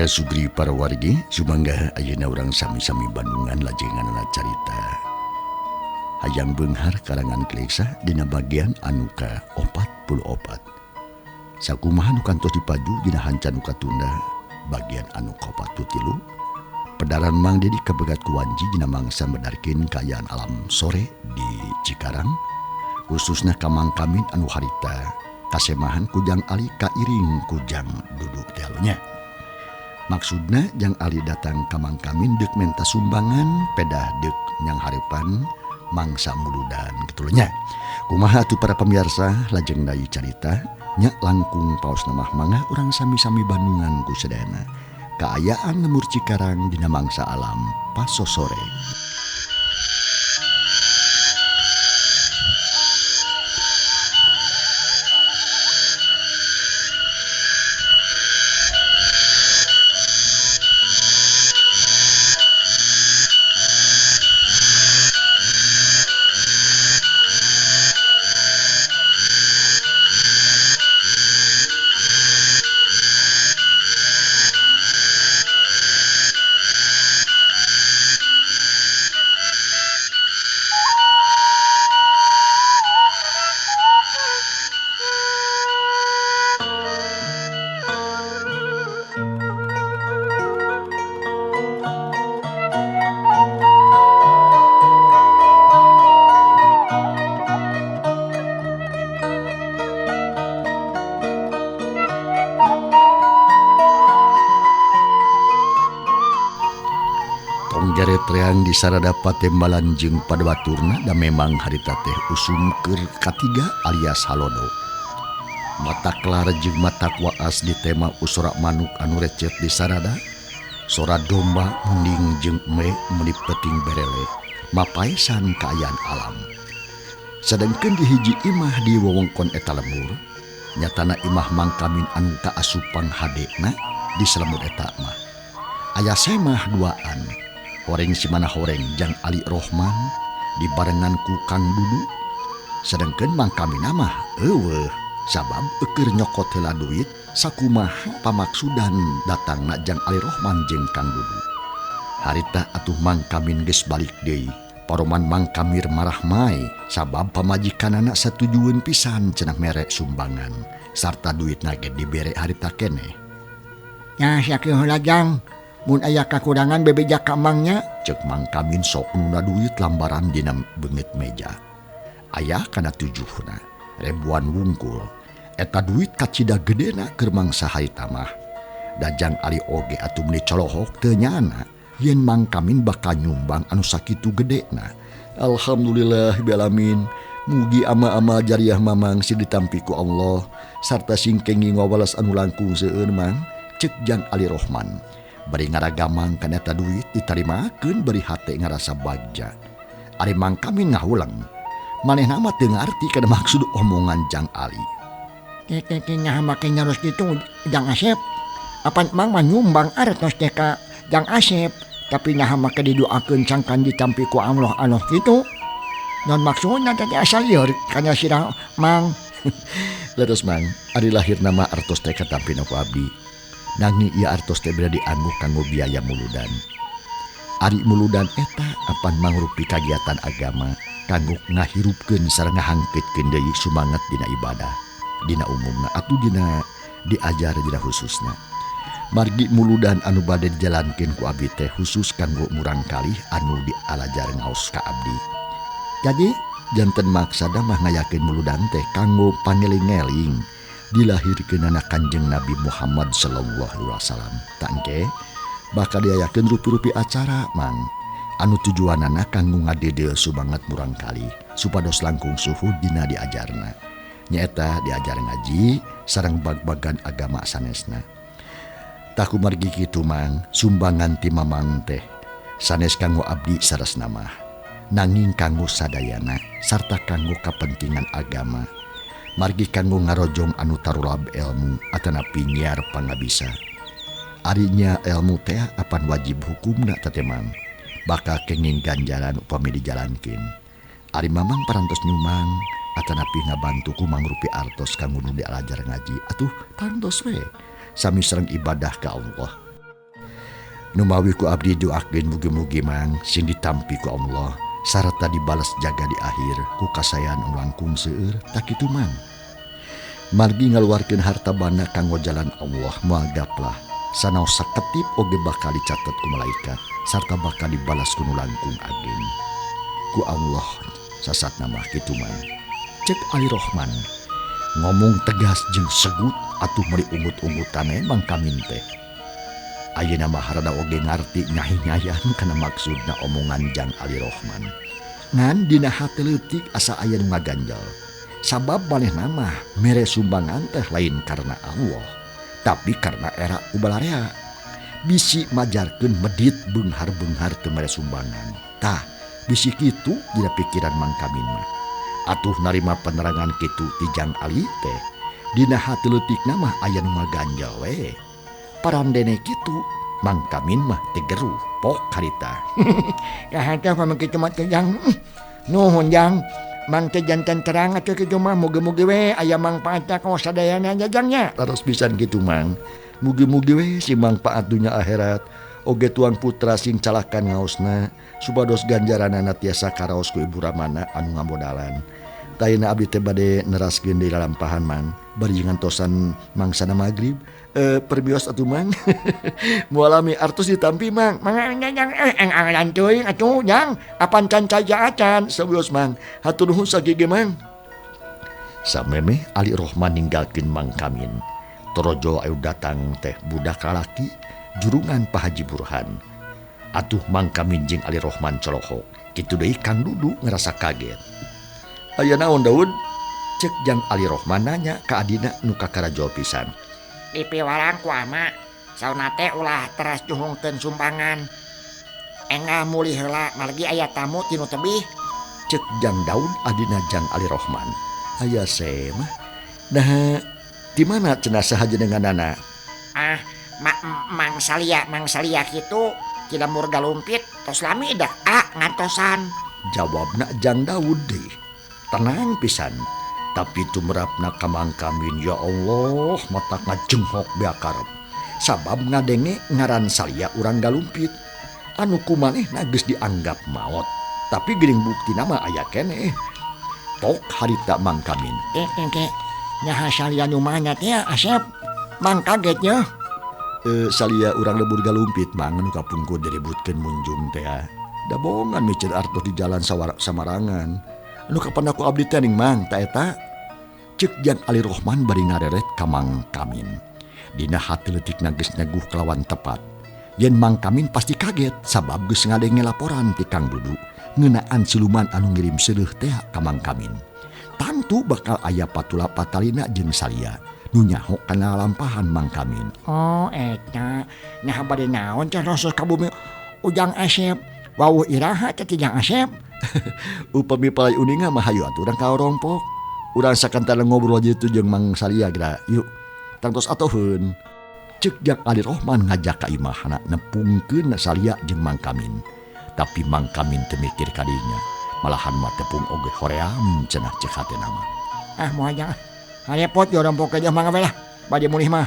Para sugri para wargi sumangga ayeuna urang sami-sami Bandungan lajenganana carita Hayang Beunghar karangan Kleksa dina bagian anu ka-44. Sakumaha nu kantos dipaju dina hanca nu katunda bagian anu ka-43. Pedaran Mang Dedi kabegat ku wanci dina mangsa medarkeun kaayaan alam sore di Cikarang, khususna ka Mang Kamin anu harita kasemahan ku Jang Ali kairing ku Jang Duduk teh nya. Maksudna Jang Ali datang ka Mang Kamin deuk menta sumbangan pedah deuk nyang hareupan mangsa muludan kitulunya. Kumaha atuh para pemirsa lajeng deui carita nya langkung paos namah mangga urang sami-sami Bandungan ku sadayana. Kaayaan lembur Cikarang dina mangsa alam pasosore. Treang di sarada patembalan jeung padabaturna da memang harita teh usum keur katiga alias halodo. Mata kelar jeung mata waas di tema usora manuk anu recet di sarada, sora domba munding jeung me meuni peting berele, mapaesan kaayaan alam. Sadengkeun di hiji imah di wewengkon eta lembur, nyatana imah Mang Kamin anu kaasupan hadena di salemur eta mah. Aya semah duaan. Horeng simana horeng Jang Ali Rohman dibarengan ku Kang Dudu. Sedangkan Mang Kamin mah eueuh sabab eukeur nyokot heula duit sakumaha pamaksudan datangna Jang Ali Rohman jeung Kang Dudu. Harita atuh Mang Kamin geus balik deui. Paroman Mang Kamir marah mae sabab pamajikanana satujueun pisan cenah mere sumbangan sarta duitna ge dibere harita keneh. Nya sakieu heula Jang. Mun aya kakurangan bebeja ka Mangnya, cek Mang Kamin sok nunda duit lambaran dina beungeut meja. Aya kana tujuhna, ribuan wungkul. Eta duit kacida gedena keur mangsa harita mah. Da Jang Ali oge atuh meuni colohok teu nyana yen Mang Kamin bakal nyumbang anu sakitu gedena. Alhamdulillah bialamin. Mugi ama-ama jariah mamang sing ditampi ku Allah sarta sing kenging wawalas anu langkung seueur Mang, cek Jang Ali Rohman. Bari ngaragamang kana eta duit ditarimakeun bari hate ngarasa bagja. Ari Mang Kamin ngahulang. Manehna mah teu ngarti kana maksud omongan Jang Ali. Teh nyaha make nyarus kitu Jang Asep. Apan Mang mah nyumbang artos teh ka Jang Asep, tapi naha make didoakeun sangkan ditampi ku Allah Allah kitu. Non maksudna teh asa lieur kana sirah Mang. Leres Mang, ari lahirna mah artos teh katampina ku abdi. Nanging ieu artos teh beda dianggo kanggo biaya muludan. Ari muludan eta apan mangrupi kagiatan agama kanggo ngahirupkeun sareng ngahangkeutkeun deui sumanget dina ibadah, dina umumna atuh dina diajar dina khususna. Margi muludan anu bade dijalankeun ku abdi teh khusus kanggo murang kalih anu dialajar ngaos ka abdi. Jadi janten maksada mah ngayakeun muludan teh kanggo pangeling-eling dilahirkeunana Kanjeng Nabi Muhammad sallallahu alaihi wasallam. Tangke bakal diayakeun rupi-rupi acara Mang anu tujuanana kanggo ngadedel sumangat murang kali supados langkung suhu dina diajarna. Nyaeta diajar ngaji sareng bag-bagan agama sanesna. Tah kumargi kitu Mang, sumbangan ti Mamang teh sanes kanggo abdi saresna mah, nanging kanggo sadayana sarta kanggo kapentingan agama. Margi kanggo ngarojong anu tarulab ilmu atanapi nyiar pangabisa. Arinya ilmu teh apan wajib hukumna tatemang bakal kenging ganjaran upami dijalankeun. Ari Mamang parantos nyumang atanapi ngabantu ku mangrupi artos kanggo nu dialajar ngaji atuh tangtos we sami sareng ibadah ka Allah. Numawi ku abdi doakeun mugi-mugi Mang sing ditampi ku Allah sarta dibalas jaga di akhir ku kasayan anu langkung seueur tak kitu Mang. Margi ngaluarkeun harta banda kanggo jalan Allah moal gaplah sanaos saketip oge bakal dicatet ku malaikat sarta bakal dibalas ku nu langkung ageng ku Allah sasatna mah kitu Mang. Cek Ali Rohman ngomong tegas jeung segut atuh meuli ungut-ungutan Mang Kamin teh. Ayeuna mah harada oge ngarti nyahi-nyayan kana maksudna omongan Jang Ali Rohman. Ngan dina hate leutik asa aya nu ngaganjel. Sabab manehna mah mere sumbangan teh lain karena Allah, tapi karena era ku balarea. Bisi majarkeun medit beunghar-beunghar teu mere sumbangan. Tah, bisi kitu dina pikiran Mang Kamin mah. Atuh narima penerangan kitu ti Jang Ali teh. Dina hate leutikna mah aya nu ngaganjel we. Parandene kitu Mang Kamin mah teu geruh pok harita. Kaha teh pamang kitu mah teh Jang. Nuhun Jang. Mang teh jantan terang atuh kitu mah mugi-mugi we aya mangpaatna ka sadayana nya Jang nya. Taros pisan kitu Mang. Mugi-mugi we si mangpaat dunya akhirat oge tuang putra sing calakan ngaosna supados ganjaranana tiasa karaos ku Ibu Ramana anu ngamodalan. Tayna abdi teh bade neraskeun deui lalampahan Mang. Bari ngantosan mangsana magrib. Perbios atuh Mang. Mualami artos ditampi Mang. Mang jang ang teuing atuh Jang. Apan can caja acan sawios Mang. Hatur nuhun sagege Mang. Samemeh Ali Rohman ninggalkeun Mang Kamin. Torojo ayu datang teh budak lalaki jurungan Pak Haji Burhan. Atuh Mang Kamin jeung Ali Rohman colohok. Kitu deui Kang Dudu ngerasa kaget. Aya naon Daud? Cek Jang Ali Rohman nanya ka adina nu kakarajo pisan. Dipiwarang ku ama, sauna teh ulah teras juhungkeun sumbangan. Enggal mulih heula margi aya tamu ti nu tebih. Cek Jang Daud adina Jang Ali Rohman. Aya semah. Nah, di mana cenah saha jenenganana? Ah, Mang Salia kitu ti lembur galumpit tos lami dak ngantosan. Jawabna Jang Daud deui. Tenang pisan. Tapi tumrapna ka Mang Kamin ya Allah mata ngajenghok bea karep. Sabab ngadenge ngaran Salia urang galumpit. Anu kumanehna geus dianggap maot. Tapi geuning buktina mah aya keneh. Tok harita Mang Kamin. Teh nyaha Salia nu mana teh Asep? Mang kaget nya. Salia urang lebur galumpit Mang anu kapungkur diributkeun munjung teh. Da bohongan miceun artos di jalan samarangan. Anu kapan aku abdi teh ning Mang ta eta? Cek Jang Ali Rohman bari ngareret ka Mang Kamin. Dina hati leutikna geus neguh kelawan tepat. Yen Mang Kamin pasti kaget sabab geus ngadenge laporan ti Kang Dudu ngeunaan siluman anu ngirim seuleuh teh ka Mang Kamin. Tangtu bakal aya patula patalina jeung Salia nu nyaho kana lampahan Mang Kamin. Oh eta naha bade naon teh rosos ka bumi Ujang Asep. Wawuh iraha teh ti Jang Asep. Upami palai uninga mah hayu atuh urang ka rompok. Urang sakantana ngobrol aja itu jeung Mang Salia geura. Yuk, tangtos atoheun. Cek Jang Ali Rohman ngajak ka imahna nepungkeun Salia jeung Mang Kamin. Tapi Mang Kamin teu mikir kadinya. Malahan mah tepung oge hoream cenah cek hatena mah. Ah moal jang. Harepot yo rompok aja mangga we lah. Bade mulih mah.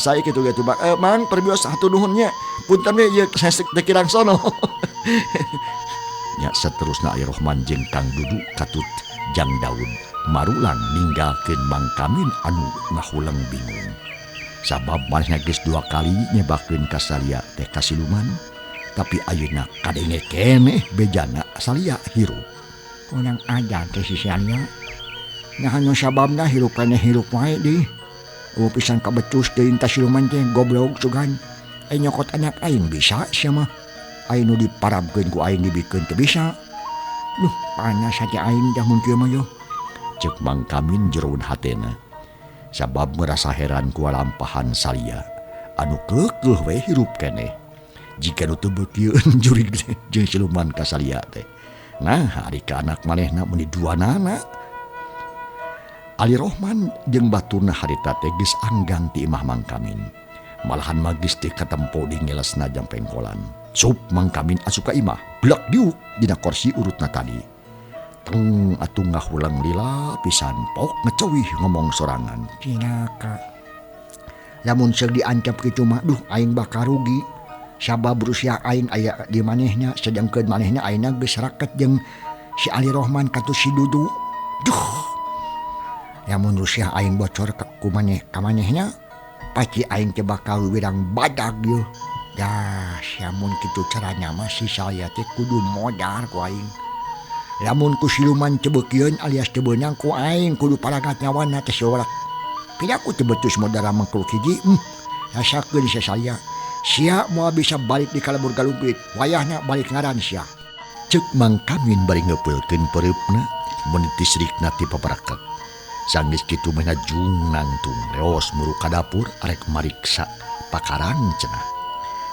Saya kitu ge tuh Bang. Mang perbios hatur nuhun nya. Punten we ieu saya teu kirang sono. Nya seterusna Ali Rohman jeung Kang Dudu katut Jang Daud marulang ninggalkeun Mang Kamin anu ngahuleng bingung. Sabab manehna geus dua kali nyebakeun ka Salia teh kasiluman, tapi ayeuna kadenge keneh bejana Salia hirup. Kurang ajar teh si Salia. Nah anu sababna hirup keneh hirup wae deui. Eueuh pisan kabecus teuing ka siluman teh goblok sugan. Nyokot anak aing bisa sia mah. Aing nu diparabkeun ku aing dibikeun teu bisa. Duh, panas hati aing dah mun kieu mah yo. Cek Mang Kamin jeroan hatena. Sabab merasa heran ku lampahan Salia anu keukeuh we hirup keneh. Jika nu teu beukieun jurig jeung siluman ka Salia teh. Nah, ari ka anak manehna meuni duanana. Ali Rohman jeung baturna harita teh geus anggang ti imah Mang Kamin. Malahan mah geus teu katempo di ngelesna jang pengkolan. Sup Mang Kamin asup ka imah, blek diuk dina kursi urutna tadi. Teng atuh ngahulang lila pisan pok ngecewih ngomong sorangan. Cilaka. Lamun seug diancep kitu mah duh aing bakal rugi. Sabab Rusia aing aya di manehna sedangkeun manehna ayeuna geus raket jeung si Ali Rohman katuh si Dudu. Duh. Lamun Rusia aing bocor ku maneh ka manehna pasti aing teh bakal wirang badag yeuh. Dah siamun kitu caranya mah si saya teh kudu modar ku aing. Lamun ku siluman cebeukieun alias teu beunang ku aing kudu paragat nyawana teh siolak. Piraku teu betus modar mangkluk hiji. Rasakeun si saya. Sia moal bisa balik di kalebur galumpit. Wayahna balik ngaran sia. Ceuk Mang Kamin bari ngepeulkeun pereupna mun tisrikna ti paparaket. Sanggeus kitu mehna jung nangtung leos muru ka dapur arek mariksa pakarang cenah.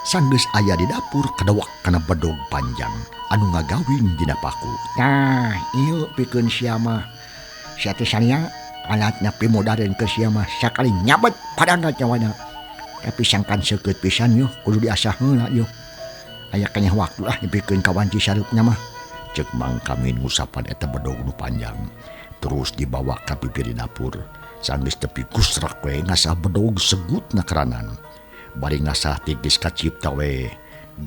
Sanggeus aya di dapur kadawak kana bedog panjang anu ngagawing dina paku. Tah, ieu pikeun sia mah. Sia teh sania alatna pimodareun ke sia mah sakali nyabet padangna nyawana. Tapi sangkan seukeut pisan yuh kudu diasah heula yuh. Aya keneh waktu lah dipikeun ka wanci sareupna mah. Ceuk Mang Kamin ngusapan eta bedog nu panjang terus dibawa ka pipir di dapur. Sanggeus tepi gusrak we ngasah bedog segutna keranan. Bari ngasah tigis kacipta we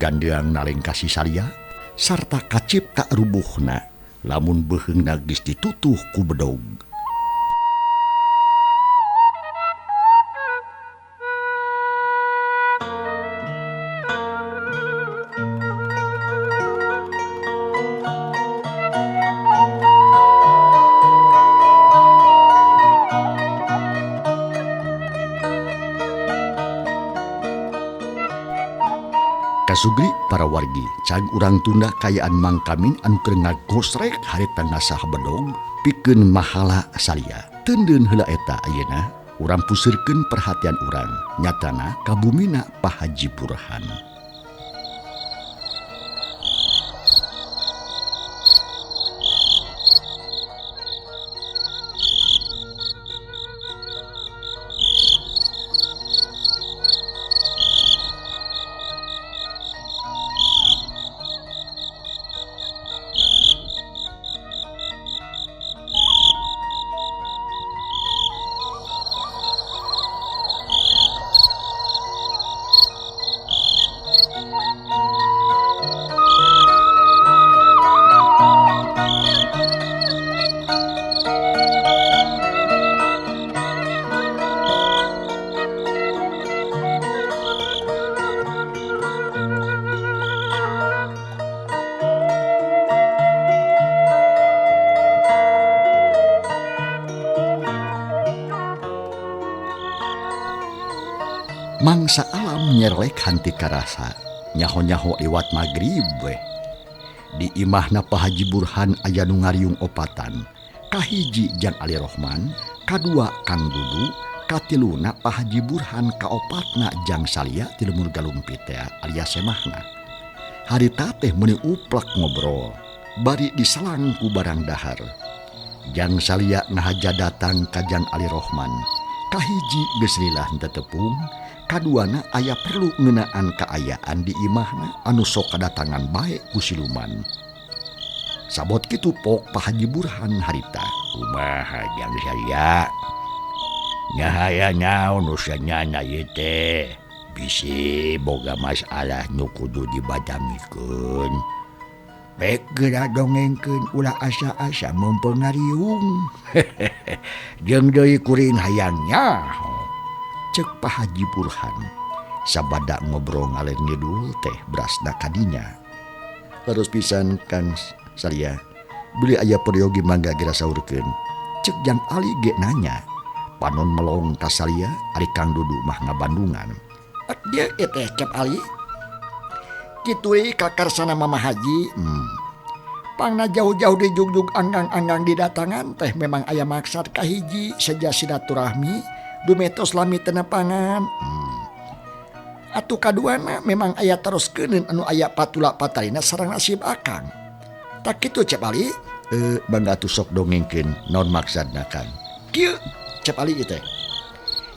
gandeang naleng kasih salia sarta kacipta rubuhna lamun beuheungna geus ditutuh ku bedog. Kasugri para wargi cag urang tunda kayaan Mang Kamin anu keur ngagosrek harita ngasah bedog pikeun mahala salia. Teundeun heula eta ayeuna urang pusirkeun perhatian urang nyatana ka bumina Pak Haji Burhan. Mangsa alam nyerlek hanti karasa nyaho-nyaho liwat magrib weh. Di imahna Pak Haji Burhan aya nu ngariung opatan. Kahiji jang Ali Rohman, kadua Kang Dudu, katiluna Pak Haji Burhan, kaopatna jang Salia ti lemur galumpit teh alias semahna. Harita teh meuni uplak ngobrol, bari diselang ku barang dahar. Jang Salia ngahaja datang ka jang Ali Rohman. Kahiji geus lila henteu tepung, kaduana aya perlu ngeunaan kaayaan di imahna anu sok kadatangan bae ku siluman. Sabot kitu pok Pak Haji Burhan harita. Kumaha jang Salia? Nyahaya naon nu sanyana ieu teh? Bisi boga masalah nu kudu dibadamikeun. Pek geura dongengkeun ulah asa-asa mempengaruh. Jeung deui kuring hayang nyaho. Ceuk Pak Haji Burhan sabada ngobrol ngaler ngidul teh berasna kadinya. Terus pisan Kang Salia, beli aya peryogi mangga geura saurkeun. Ceuk Jang Ali ge nanya. Panon melong ka Salia ari Kang Dudu mah ngabandungan. Dia teh Cep Ali. Kitu we kakarsana Mama Haji. Pangna jauh-jauh di jugjug anggang-anggang didatangan teh memang aya maksad kahiji seja silaturahmi dumetos lami tenepangan. Atuh kaduana memang aya terus keuneun anu aya patula patalina sareng nasib akang. Tak kitu Cep Ali? Bangga atuh sok dongengkeun naon maksadna Kang? Kieu Cep Ali ieu teh.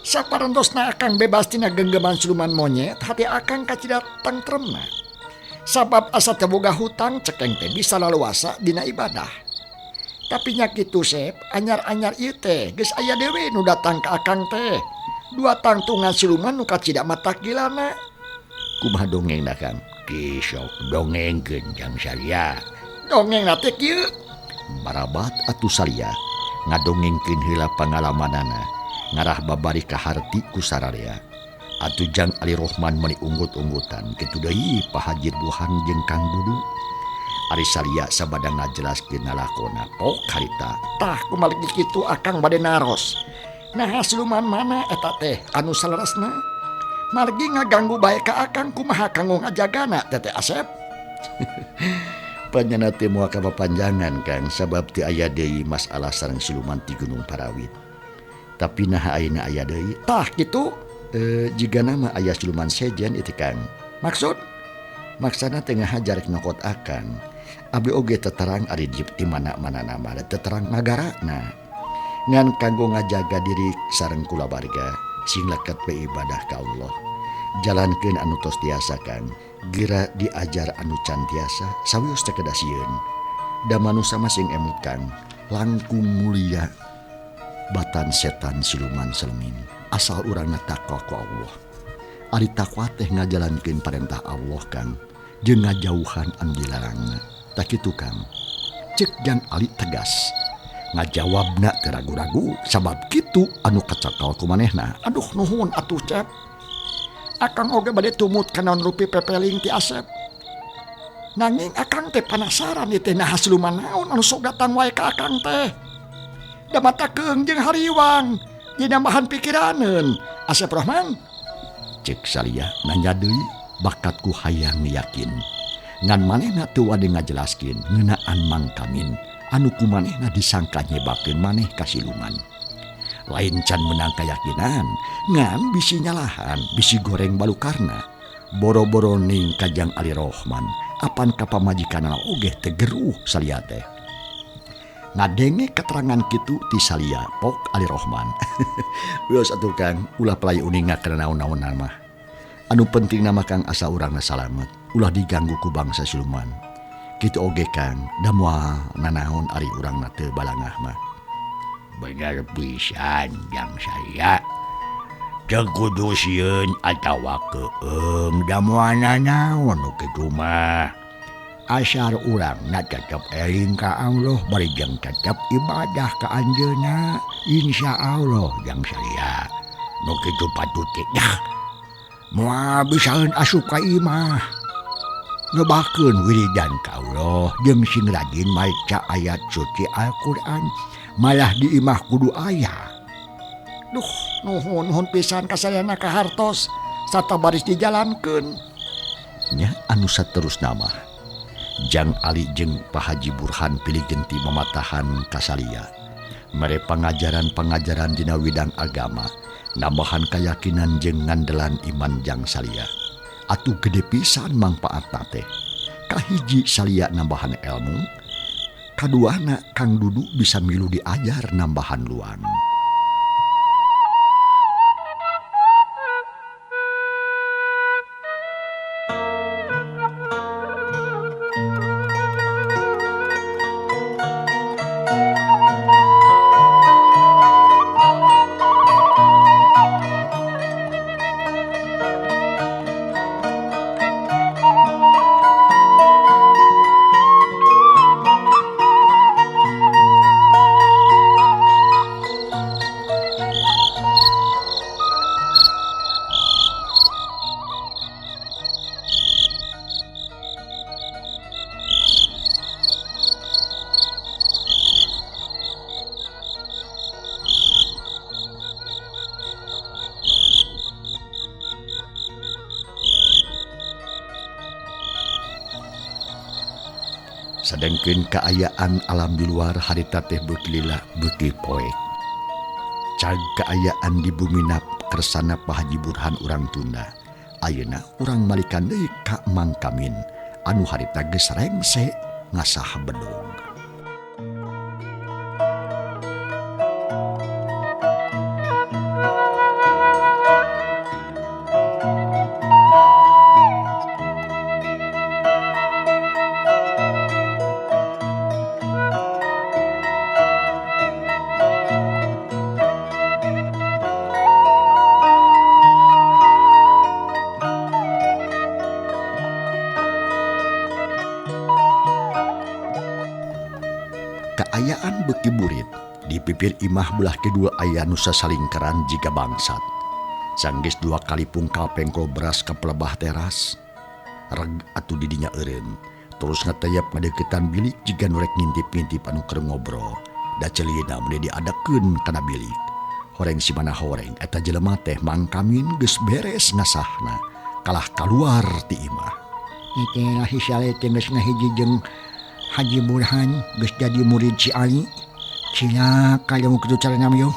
Saparentosna akang bebas tina genggeman siluman monyet, hati akang kacida tentremna. Sabab asa teu boga hutang cekeng teh bisa laluasa dina ibadah. Tapi nya kitu Sep, anyar-anyar ieu teh geus aya dewe nu datang ka akang teh. Dua tangtungan siluman nu kacida matak gilana. Kumaha dongengna Kang? Kisok dongengkeun Jang Salia. Dongengna teh kieu. Barabat atuh Salia ngadongengkeun heula pangalamanana ngarah babari kaharti ku sararea. Atuh Jang Ali Rohman meuni unggut-unggutan kitu deui Pak Haji Burhan jeung Kang Dudu. Ari Salia sabada ngajelaskeun nalakona pok harita. Tah kumaligi kitu akang bade naros. Nah siluman mana eta teh anu saleresna? Margi ngaganggu bae ka akang kumaha kanggo ngajagana Teteh Asep? Panyana teh moal kapapanjangan Kang sabab teu aya deui masalah sareng siluman ti Gunung Parawit. Tapi naha ayeuna aya deui? Tah kitu jigana mah aya siluman sejen itu Kang. Maksud? Maksana teh ngahajar nyokot akang. Abdi oge teterang ari di mana-mana nama teterang nagarana. Ngan kanggo ngajaga diri sareng kulawarga sing leket we ibadah ka Allah. Jalankeun anu tos tiasa Kang, geura diajar anu can tiasa sawios teh kedah sieun. Da manusa mah sing emut Kang, langkung mulia batan setan siluman selmin. Asal urangna takwa ku Allah. Ari takwa teh ngajalankeun parentah Allah Kang, jeung ngajauhan anu dilarangna. Tah kitu Kang. Cek Jang Ali tegas. Ngajawabna teu ragu-ragu sabab kitu anu kacakal ku manehna. Aduh nuhun atuh Cep. Akang oge bade tumut kana rupi pepeling ti Asep. Nanging akang teh panasaran ieu teh naha siluman naon anu sok datang wae ka akang teh. Da mata keung jeung hariwang jadi nambahan pikiraneun. Asep Rohman cek Salia nanya deui bakatku hayang yakin. Ngan manehna teu wani ngajelaskeun ngeunaan Mang Kamin anu ku manehna disangka nyebakeun maneh ka siluman. Lain can menang kayakinan, ngan bisi nyalahan, bisi goreng balukarna. Boro-boro ning ka Jang Ali Rohman, apan ka pamajikanna oge teu geruh Salia teh. Ngadenge keterangan kitu ti Salia pok Ali Rohman. Wios atuh Kang, ulah pelai uninga kana naon-naonan mah. Anu penting nama Kang asa urangna salamet, ulah diganggu ku bangsa siluman. Kitu oge Kang, da moal nanaon ari urangna teu balangah mah. Bener pisan Jang Salia. Teu kudu sieun atawa keung da moal nanaon nu kitu mah. Asal urangna tetep eling ka Allah bari jeung tetep ibadah ka Anjeunna, insya Allah Jang Salia. Nu kitu patut teh dah. Moal bisaeun asup ka imah. Ngebakeun wiridan ka Allah jeung sing rajin maca ayat suci Al-Qur'an malah di imah kudu aya. Duh, nuhun nuhun pisan ka sadayana kahartos sarta baris dijalankeun. Nya anu saterusna mah Jang Ali jeung Pak Haji Burhan pilih genti mamatahan ka Salia. Mere pangajaran-pangajaran dina widang agama, nambahan kayakinan jeung ngandelan iman Jang Salia. Atuh gede pisan mangpaatna teh. Kahiji Salia nambahan ilmu, kaduana Kang Dudu bisa milu diajar nambahan luang. Sadengkeun kaayaan alam di luar harita teh beuki lila beuki poek. Cag kaayaan di bumi nap kersana Pak Haji Burhan urang tunda. Ayeuna urang malikan deui ka Mang Kamin anu harita geus rengse ngasah bedog. Kaayaan beuki burit di pipir imah belah kidul aya nu sasalingkeran jiga bangsat. Sanggeus dua kali pungkal pengkol beras ka pelebah teras. Reg atuh didinya eureun. Terus ngatayap ngadeukeutan bilik jiga nu rek ngintip-ngintip anu keur ngobrol. Da ceulina meni diadekeun kana bilik. Horeng si mana horeng eta jelema teh Mang Kamin geus beres ngasahna kalah kaluar ti imah. Teh lah si Saleh teh geus ngahiji jeung Haji Burhan geus jadi murid si Ali. Cilaka lamun kitu carana mah.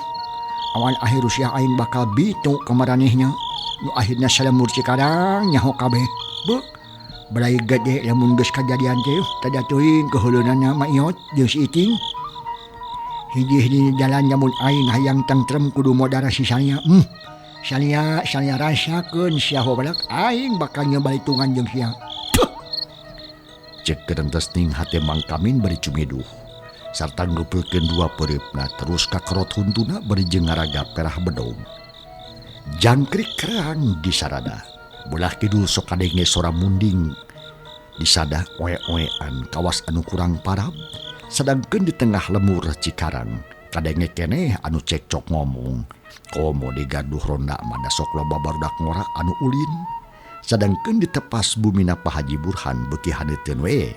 Awal akhir usia aing bakal bitu ka maranehnya. Nu akhirna salemur Cikarang nyaho kabeh. Beuh, balai gede lamun geus kajadian teh tada teuing keuheuleunana Ma Iot jeung si Iting. Hiji-hiji jalan lamun aing hayang tentrem kudu modar si Salia. Salia, Salia rasakeun sia hobalak aing bakal nyebalitungan jeung sia. Cek kerentes ning hate Mang Kamin bari cumiduh sarta ngeupeulkeun dua pereupna terus kakerot huntuna bari jeung ngaragap perah bedog. Jangkrik kerang di sarada. Belah kidul sok kadenge sora munding. Disada oe-oean kawas anu kurang parab. Sedangkeun di tengah lemur Cikarang kadenge keneh anu cekcok ngomong. Komo digaduh ronda mah da sok loba barudak ngora anu ulin. Sedangkeun ditepas bumina Pak Haji Burhan beuki haneuteun we.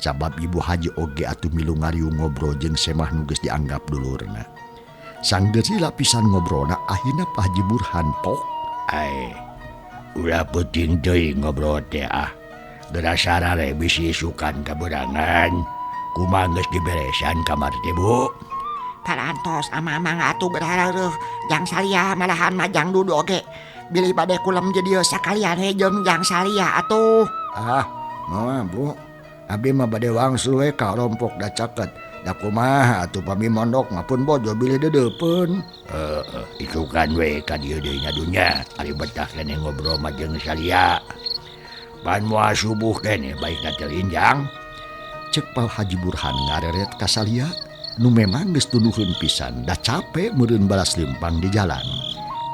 Sabab Ibu Haji oge atuh milu ngariung ngobrol jeung semah nu geus dianggap dulurna. Sanggeus lila pisan ngobrolna akhirna Pak Haji Burhan pok. Ai, ulah peuting teuing ngobrol teh ah. Geura sarare bisi isukan kaberangan. Kumaha geus diberesan kamar teh Bu? Parantos amang atuh geura jang Salia malahan mah jang Dudu oge. Bilih bade kulem jadi sakalian we jeung jang Salia atuh. Ah, moal Bu. Abdi mah bade wangsul we ka rompok da caket. Da kumaha atuh pami mondok mah pun bojo bilih dedeupeun. Heeh, isukan we ka dieu deui nya dunya. Ari betah keneh ngobrol mah jeung Salia. Pan moal subuh keneh baikna teh injang. Cek Pak Haji Burhan ngareret ka Salia nu memang geus tunduheun pisan da capek meureun balas lempang di jalan.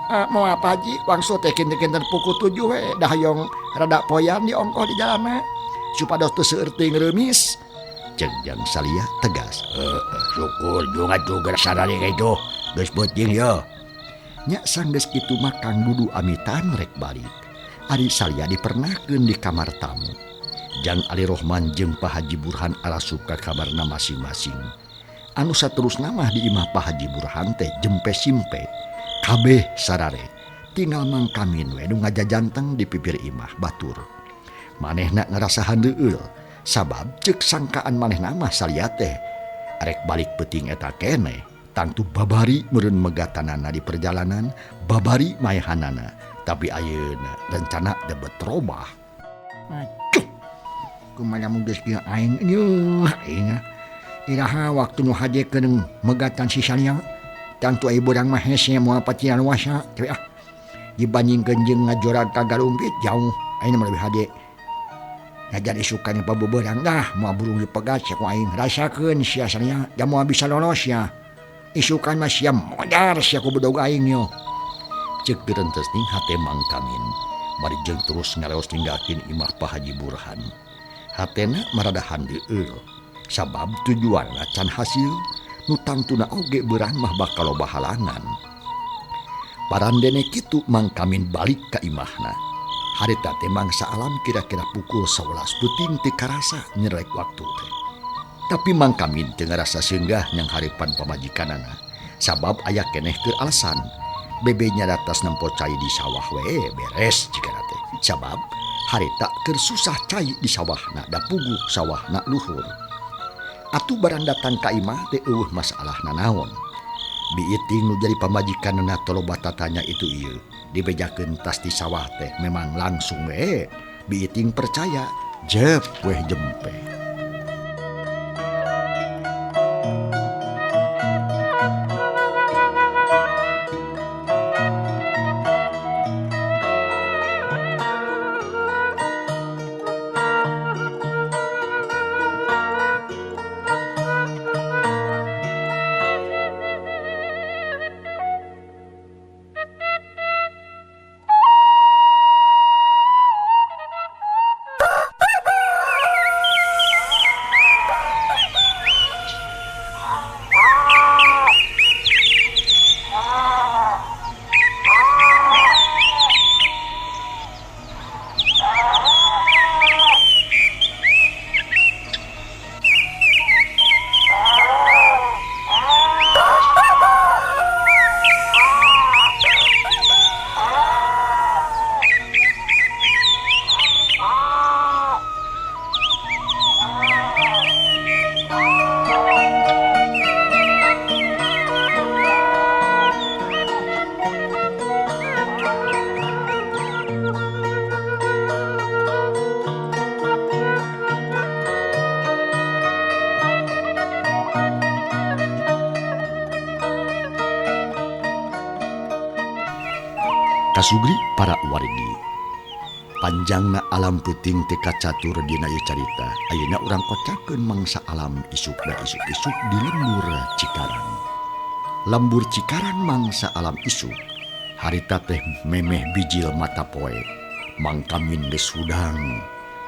Mau apa Haji wangsul teh kinten-kinten pukul 7 we dah hayong rada poyan di ongkoh di jalan mah supados teu seueur teuing reumis. Cek jang Salia tegas. Syukur jeung atuh geus sarare kitu geus peuting ye. Nya sanggeus kitu mah Kang Dudu amitan rek balik. Ari Salia dipernahkeun di kamar tamu. Jang Ali Rohman jeung Pak Haji Burhan arasup ka kamarna masing-masing. Anu saterusna mah di imah Pak Haji Burhan teh jempe simpe. Kabeh sarare tinggal Mang Kamin we nu ngajajanteng di pipir imah batur. Manehna ngarasa handeueul sabab ceuk sangkaan manehna mah Salia teh arek balik peuting eta keneh tangtu babari meureun megatanana di perjalanan babari maehanana tapi ayeuna rencana teh betrobah. Aduh, kumaha mun geus kieu aing nyeuh aing. Iraha waktu nu hajekeun megatan si Salia tangtu ai beurang mah hese moal patian wasa teh ah. Dibandingkeun jeung ngajorag ka garumpit jauh aing mah leuwih hade. Ngajar isukan pabeberang dah moal burung dipegat ku aing rasakeun sia Salia da moal bisa lolos sia. Isukan mah sia modar sia ku bedog aing yo. Ceuk gerentes ning hate Mang Kamin bari jeung terus ngaleos ninggalkeun imah Pak Haji Burhan. Hatena marada handeueul sabab tujuanna can hasil nu tangtuna oge beurang mah bakal loba halangan. Parandene kitu Mang Kamin balik ka imahna. Harita teh mangsa alam kira-kira pukul 11 peuting teu karasa nyerek waktu teh. Tapi Mang Kamin teu ngarasa seunggah nyang hareupan pamajikanana sabab aya keneh keur alasan. Bebenya datas nempo cai di sawah we beres jigana teh. Sabab harita keur susah cai di sawahna da puguh sawahna luhur. Atuh barang datang ka imah teh eueuh masalah nanaon. Biiting nu jadi pamajikanna toloba tatanya itu ieu. Dibejakeun tas di sawah teh memang langsung we. Biiting percaya jep weh jempe. Kasugri para wargi. Panjangna alam peuting teu kacatur dina ieu carita. Ayeuna urang kocakeun mangsa alam isukna isuk-isuk di lembur Cikarang. Lembur Cikarang mangsa alam isuk. Harita teh memeh bijil mata poe. Mangkamin geus hudang,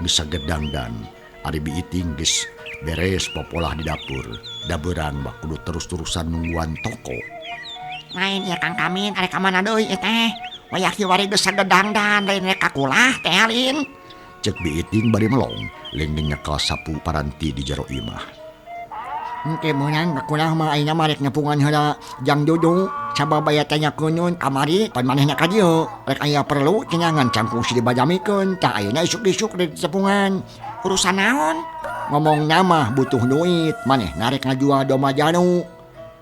geus sagedangdan. Ari biiting geus beres popolah di dapur. Da beurang mah kudu terus-terusan nungguan toko. Lain ieu Kang Kamin arek ka mana deui ieu teh? Wayah kiwari geus sagedangdan lain rek kakulah teh alin. Cek biiting bari melong, leungdeung nyekel sapu paranti di jero imah. Engke meunang kakulah mah ayeuna mah rek nepungan heula Jang Dudu sabab aya tanyakeun kamari pan manehna ka dieu rek aya perlu cenah ngan cangkung si dibajamikeun tah ayeuna isuk-isuk rek ditepungan. Urusan naon? Ngomong mah butuh duit manehna rek ngajual domba janu.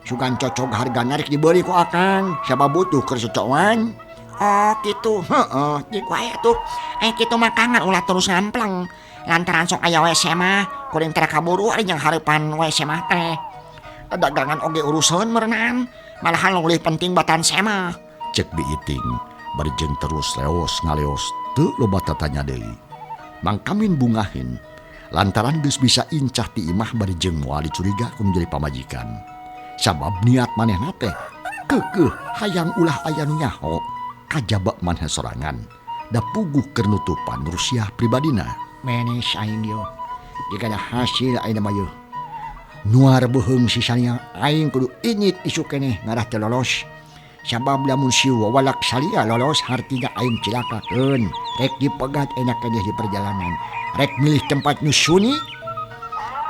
Sugan cocok hargana rek dibeli ku akang sabab butuh keur cocokan. Oh gitu. Heeh, Jeung wae atuh. Aya kitu mah kangen ulah terus ngampleng. Lantaran sok aya WC mah kuring teh kaburu ari jeung hareupan WC mah teh. Dagangan oge urusan meureunan. Malahan leuwih penting batan semah. Cek biiting bari jeung terus leos ngaleos teu loba tatanya deui. Mangkamin bungahin lantaran geus bisa incah ti imah bari jeung moal dicuriga ku nu jadi pamajikan. Sabab niat manehna teh keukeuh hayang ulah aya nu nyaho kajaba maneh sorangan da puguh keur nutupan rusiah pribadina. Menes aing ieu jigana hasil ayeuna mah yeuh. Nuar beuheung sisanya aing kudu inyit isuk keneh ngarah teu lolos. Sabab lamun si wawalak salia lolos hartina aing cilakakeun. Rek dipegat enak keneh di perjalanan. Rek milih tempat nu sunyi.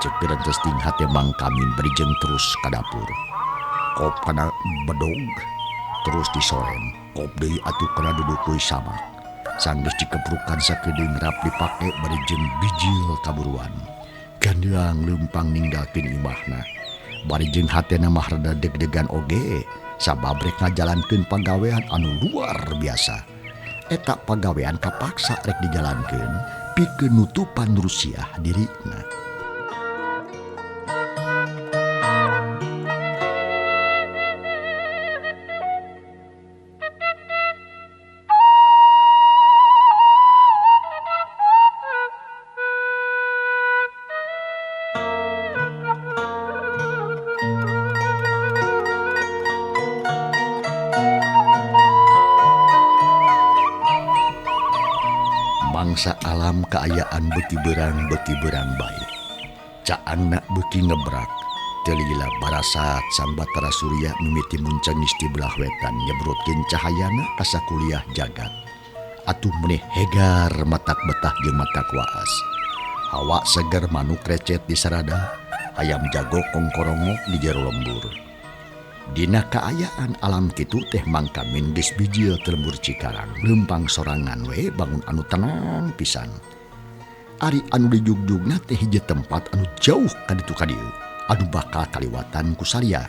Cek gerentes ting hate Mang Kamin bari jeung terus ka dapur. Kop kana bedog terus disoren. Kop deui atuh kana dudukuy samak. Sanggeus dikeprukan sakedeung rap dipake bari jeung bijil kaburuan. Gandeang leumpang ninggalkeun imahna. Bari jeung hatena mah rada deg-degan oge sabab rek ngajalankeun pagawean anu luar biasa. Eta pagawean kapaksa rek dijalankeun pikeun nutupan rusiah dirina. Mangsa alam kaayaan beuki beurang bae. Caangna beuki ngebrak. Teu lila barasat sang Batara Surya mimiti muncengis di belah wetan nyebrutkeun cahayana ka sakuliah jagat. Atuh meuneh hegar matak betah jeung matak waas. Hawa seger manuk recet di sarada, hayam jago kongkorongok di jero lembur. Dina kaayaan alam kitu teh Mangkamin geus bijil teu lembur Cikarang, leumpang sorangan we bangun anu tenang pisan. Ari anu dijugjugna teh hiji tempat anu jauh ka ditu ka dieu, anu bakal kaliwatan ku salia.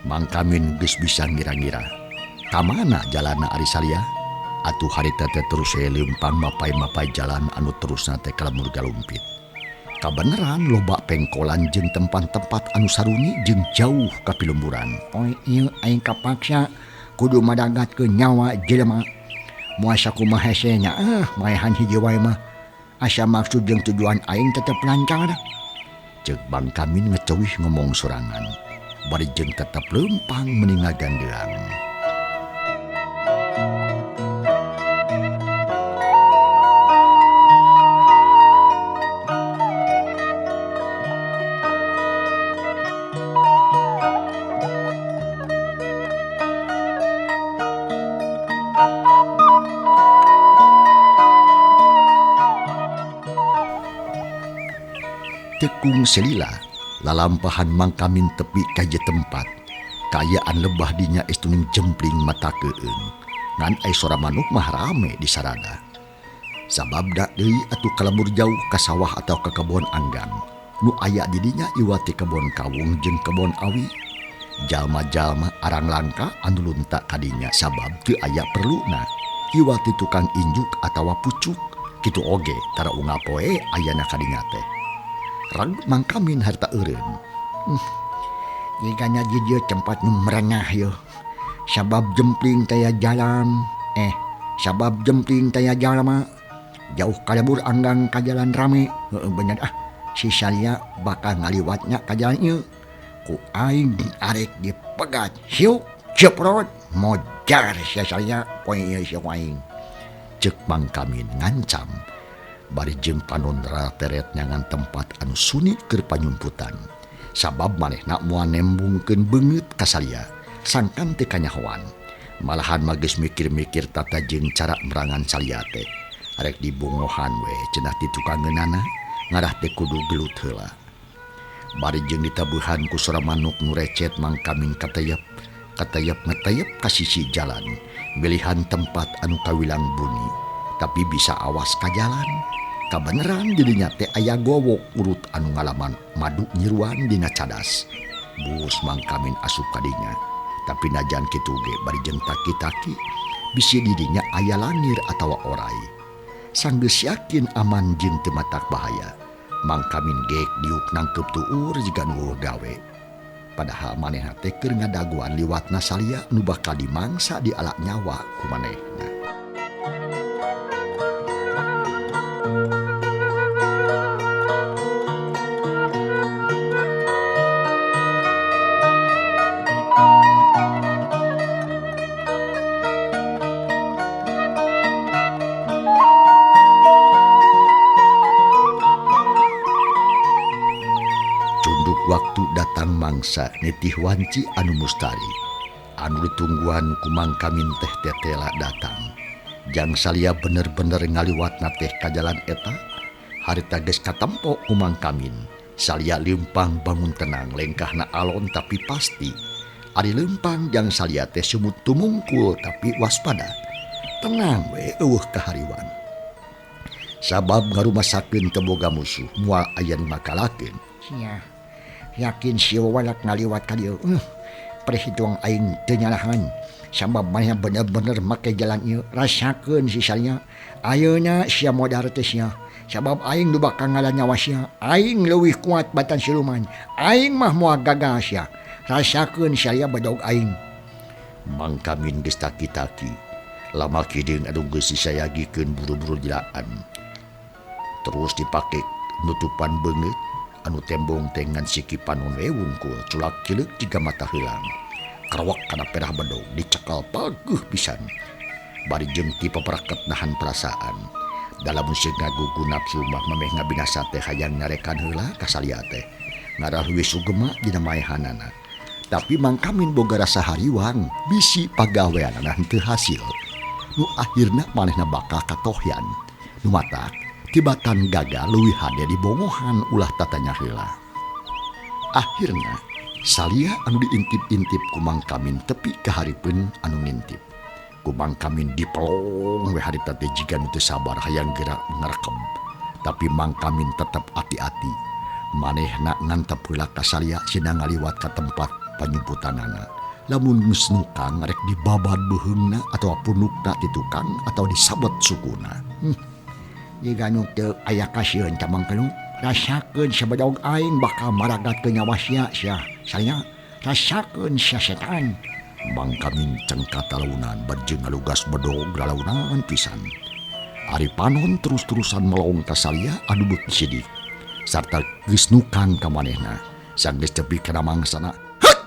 Mangkamin geus bisa ngira-ngira ka mana jalana ari salia. Atuh harita teh terus we leumpang mapai-mapai jalan anu terusna teh ka lembur galumpit. Kabeneran loba pengkolan jeung tempat-tempat anu saruni jeung jauh ka pilemburan. Poe ieu aing kapaksa kudu madagatkeun nyawa jelema. Moal sakumaha hese nya maehan hiji wae mah. Asa maksud jeung tujuan aing tetep lancar. Ceuk Bang Kamin ngeceuih ngomong sorangan. Bari jeung tetep leumpang meni ngagandeang. Tekung selila lalampahan Mangkamin tepi ka ieu tempat. Kaayaan lebah dinya estuning jempling mata keung. Ngan ai sora manuk mah rame di sarada. Sababda deui atuh kalembur jauh ka sawah atau ka kebon anggang. Nu aya di dinya iwati kebon kawung jeung kebon awi. Jalma-jalma arang langka anu lunta ka dinya sabab teu aya perluna. Iwati tukang injuk atawa pucuk. Kitu oge tara unggal poe ayana ka dinya teh. Rag Mangkamin harta eureun. Jigana di dieu tempat nu merenah yeuh. Sabab jempling teh jalan. Sabab jempling taya jalma jauh kalebur anggang ka jalan rame. Heeh bener ah si Salia bakal ngaliwatnya ka jalan ieu. Ku aing arek dipegat siuk ceprot mojar si Salia poe ieu si aing. Ceuk Mang Kamin ngancam bari jeung panon teret nyangan tempat anu sunyi keur panyumputan. Sabab manehna moal nembungkeun beungeut ka Salia sangkan teu kanyahoan. Malahan magis mikir-mikir tata jeung cara merangan Salia teh. Arek dibongohan we cenah ti tukangeunana ngarah teh kudu gelut heula. Bari jeung ditabuhan ku sora manuk nu recet Mang Kamin katayep, katayep ngetayep ka sisi jalan, milihan tempat anu kawilang buni, tapi bisa awas ka jalan. Kabeneran dirinya teh aya gowok urut anu ngalaman madu nyiruan dina cadas. Bus Mang Kamin asup kadinya. Tapi najan kitu ge bari jeung taki-taki bisi dirinya aya langir atawa orai. Sanggeus yakin aman jeung teu matak bahaya. Mang Kamin geek diuk nangkep tuur jiga nu gawe. Padahal manehna teh keur ngadaguan liwatna Salia nu bakal dimangsa di alak nyawa ku manehna. Waktu datang mangsa nitih wanci anu mustari anu ditungguan ku Mang Kamin teh tetela datang. Jang Salia bener-bener ngaliwatna teh ka jalan eta harita geus katempo ku Mang Kamin. Salia leumpang bangun tenang lengkahna alon tapi pasti. Ari leumpang jang Salia teh sumut tumungkul tapi waspada. Tenang we eueuh kahariwan. Sabab ngarumasakeun teu boga musuh moal aya nu makalakeun. Sia yakin si walak ngaliwat ka dieu. Perhitung aing teu nyalahan. Sabab manehna bener-bener make jalan ieu. Rasakeun si Salia. Ayeuna sia modar teh sia. Sabab aing nu bakal ngalah nyawa sia. Aing leuwih kuat batan siluman. Aing mah moal gagal sia. Rasakeun Salia bedog aing. Mang Kamin geus taki-taki. Lama kideung anu geus disayagikeun buru-buru jilaan. Terus dipake nutupan beungeut anu tembong teh ngan siki panon we wungkul culak cileuk jiga mata heulang. Karawak kana perah bedog dicekal pageuh pisan. Bari jeung ti paparaket nahan perasaan. Dalam musik ngagugu nafsu mah memeh ngabinasa teh hayang nyarekan heula ka Salia teh. Ngarah leuwih sugema dina maehanana. Tapi Mang Kamin boga rasa hariwang bisi pagaweanana henteu hasil. Nu akhirna manehna bakal katohyan. Nu matak tibatan gagal leuwih hade dibongohan ulah tatanya heula. Akhirna Salia anu diintip-intip ku Mang Kamin tepi ka hareupeun anu ngintip. Ku Mang Kamin dipelong we harita teh jiga nu teu sabar hayang geura ngarekem. Tapi Mang Kamin tetep ati-ati. Manehna ngantep heula ka Salia sina ngaliwat ka tempat panyumputanana. Lamun geus nukang rek dibabad beuheungna atawa punukna ti tukang atawa disabet sukuna. Jiga nu teu aya kasieun ka Mang Kenu, rasakeun sabedog aing bakal maragatkeun nyawa sia sia. Salia rasakeun sia setan. Mang Kamin cengkat talaunan bari jeung ngalugas bedog lalaunan pisan. Ari panon terus-terusan melong ka Salia anu beuki sidik sarta geus nukang ka manehna. Sanggeus tepi kana mangsana,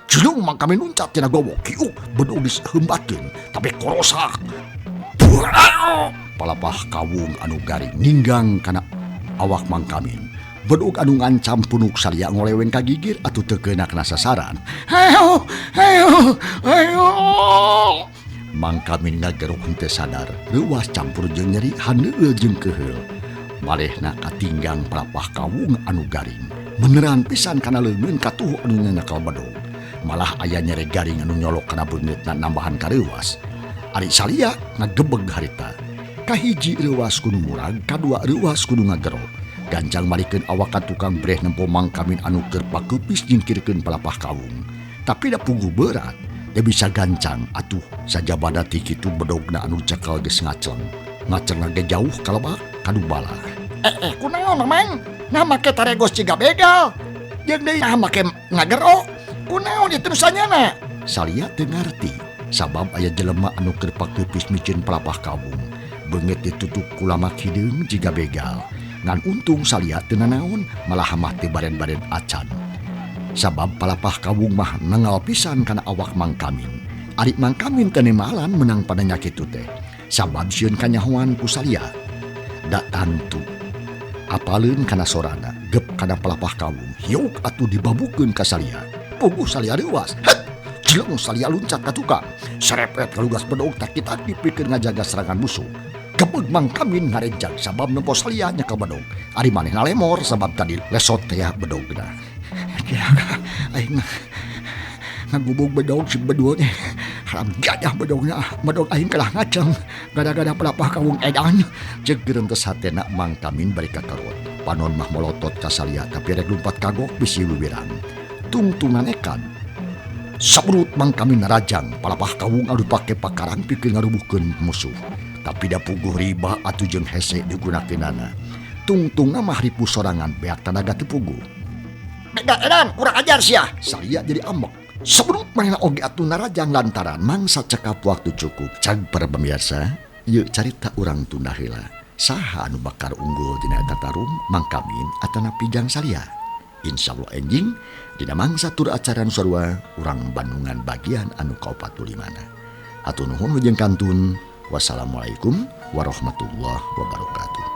jelung Mang Kamin luncat tina gowok kiuk bedog diheumbatkeun tapi korosak. Palapah kawung anu garing ninggang kana awak Mang Kamin. Bedug anu ngancam punuk Salia ngoleweng ka gigir atuh teu keuna kana sasaran. Hayo, hayo, hayo. Mang Kamin ngagerok henteu sadar, reuas campur jeung nyeri haneueul jeung keuheul. Malehna katinggang palapah kawung anu garing. Beneran pisan kana leungeun katuhu anu nyanyekel bedug. Malah aya nyere garing anu nyolok kana beungeutna nambahan kareuwas. Ari Salia ngagebeg harita. Kahiji reuas kudu murag, kadua reuas kudu ngagero. Gancang malikeun awak ka tukang breh nempo Mang Kamin anu keur pakeupis nyingkirkeun palapah kawung. Tapi da puguh berat, teu bisa gancang atuh sajabana ti kitu bedogna anu cekal geus ngacleng. Ngaclengna ge jauh kalebak kanu balah. Kunaon Mang? Nah make taregos ciga begal. Jeung deui nah make ngagero. Kunaon ieu terusannyana? Salia teu ngarti. Sabab aya jelema anu keur pakeupis miceun palapah kawung. Beungeut ditutup ku lamak hideung jiga begal. Ngan untung Salia teu nanaon, malah mah teu baren-baren acan. Sabab palapah kawung mah nengal pisan kana awak Mang Kamin. Ari Mang Kamin teu nemalan menang padanya kitu teh. Sabab sieun kanyahoan ku Salia. Da tantu apaleun kana sorana, gep kana palapah kawung, hiuk atuh dibabukeun ka Salia. Puguh Salia reuas. Het! Jeleng Salia luncat ka tukang. Serepet kalugas bedog taki-taki pikeun ngajaga serangan musuh. Gebeg Mang Kamin ngarejag sabab nempo Salia nyekel bedog. Ari manehna lemor sabab tadi lesot teh bedogna. Aing ngagubug bedog si bedul teh. Haram jadah bedogna, bedog aing kalah ngaceng gara-gara palapah kawung edan. Ceuk gerentes hatena Mang Kamin bari kakarot. Panon mah molotot ka Salia tapi rek lumpat kagok bisi wiwirang. Tungtungan ekan. Sabrut Mang Kamin narajang palapah kawung anu pake pakarang pikeun ngarubuhkeun musuh. Tapi da puguh riba atuh jeung hese digunakeunana. Tungtungna mah ripuh sorangan beak tanaga teu puguh. Beda edan, kurang ajar sia. Salia jadi ambek. Sebelum manehna oge atuh narajang lantaran mangsa cekap waktu cukup. Cag para pemirsa, ieu carita urang tunda heula. Saha anu bakar unggul dina eta tarung Mang Kamin atanapi Jang Salia. Insyaallah enjing dina mangsa tur acara nu sarua urang Bandungan bagian anu ka-45. Hatur nuhun wilujeng kantun. Wassalamualaikum warahmatullahi wabarakatuh.